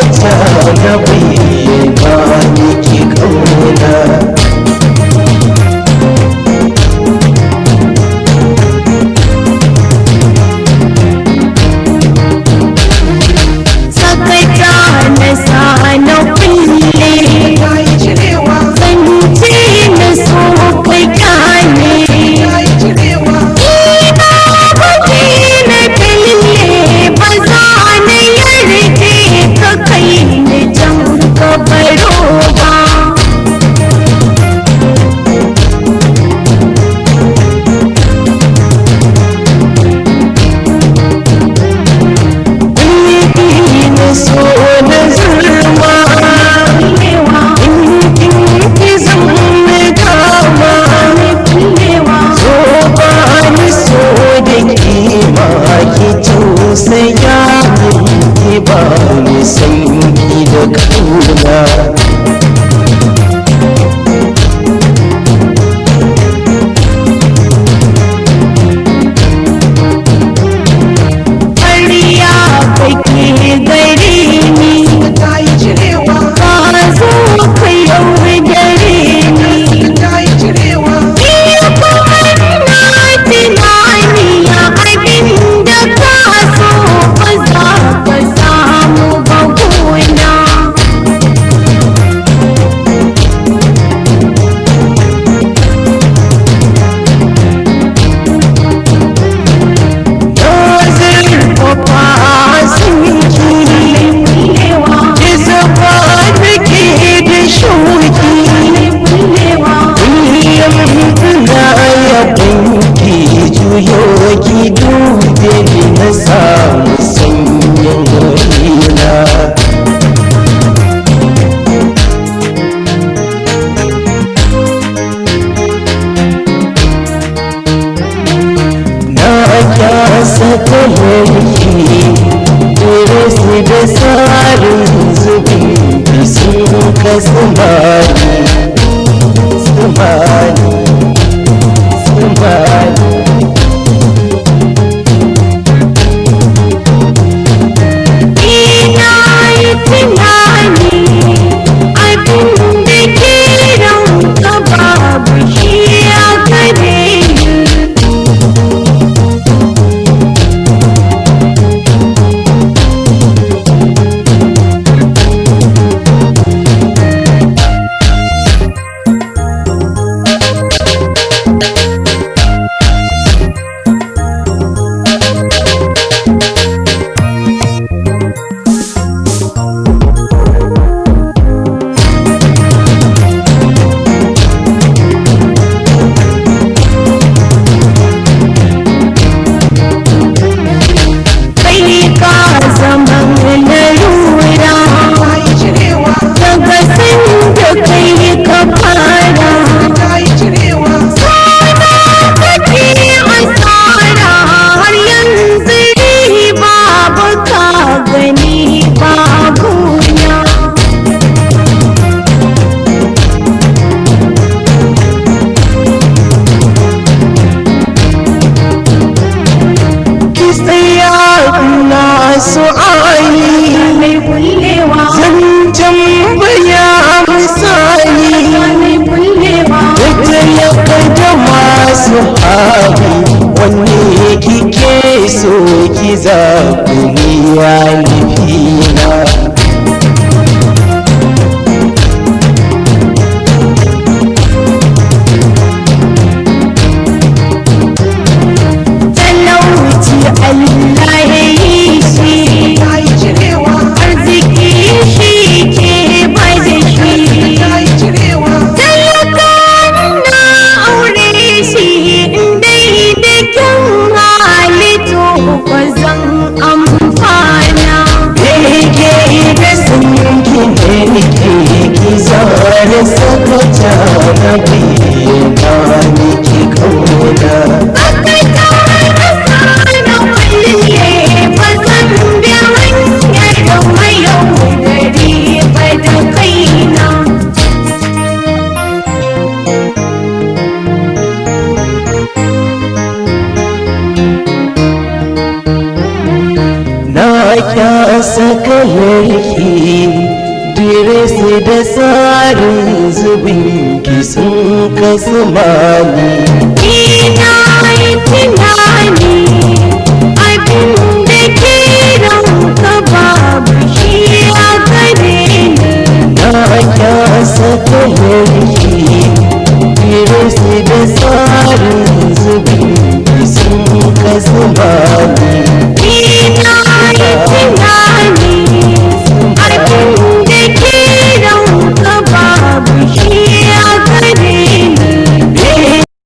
sakata na bayyana miki kauna. Sakata na sa na kulle, zance na so ka kyale. Ina baki na kalle, ba za na yarje ka kai ni can ka baro ba. Kulli na so na zurma, in kin ki zan dama. So ba ni so da kima, ki tausaya min, ki ba ni san ki da kauna. Ƙarya kake gare ni, ka zo ka yaudare ni. Ni kuma na tunani abin da ka so ba za ka samu ba gona. Na zurfafa sanki, ki zaba nake da shauki. Kullum ina yabonki, juyo ki dube ni na samu sanyin raina. Na kyasa kalarki, dress da tsarin zubin bisin ka tsumani, tsumani, tsumani. Ina yi tunani abin da ke ranka babu shi a gare ni. Kai ka zama larura, daga sanda kai ka fara. Sana kake asara, har yanzu riba ba ka gani ba gona. Ki tsaya na su'ali, Mai kullewa, zan tambaya misali. mai kullewa. Da talaka da masu hali, wanne kike so ki zaɓi ni ya nufina. Talauci Allah ya yi shi, arziki shi ke ba da shi. Talaka na aure shi, dai da kyan halittu ba zan amfana. Bege da sanki ne nake, ki zare sakata na bayyana miki kauna. Sakata na sana kulle, ba zan bi hanyar mayaudari ba da kaina. Na kyasa kalar Kalarki, dress da tsarin zubin ki sun kasu mani. Ina yi tunani.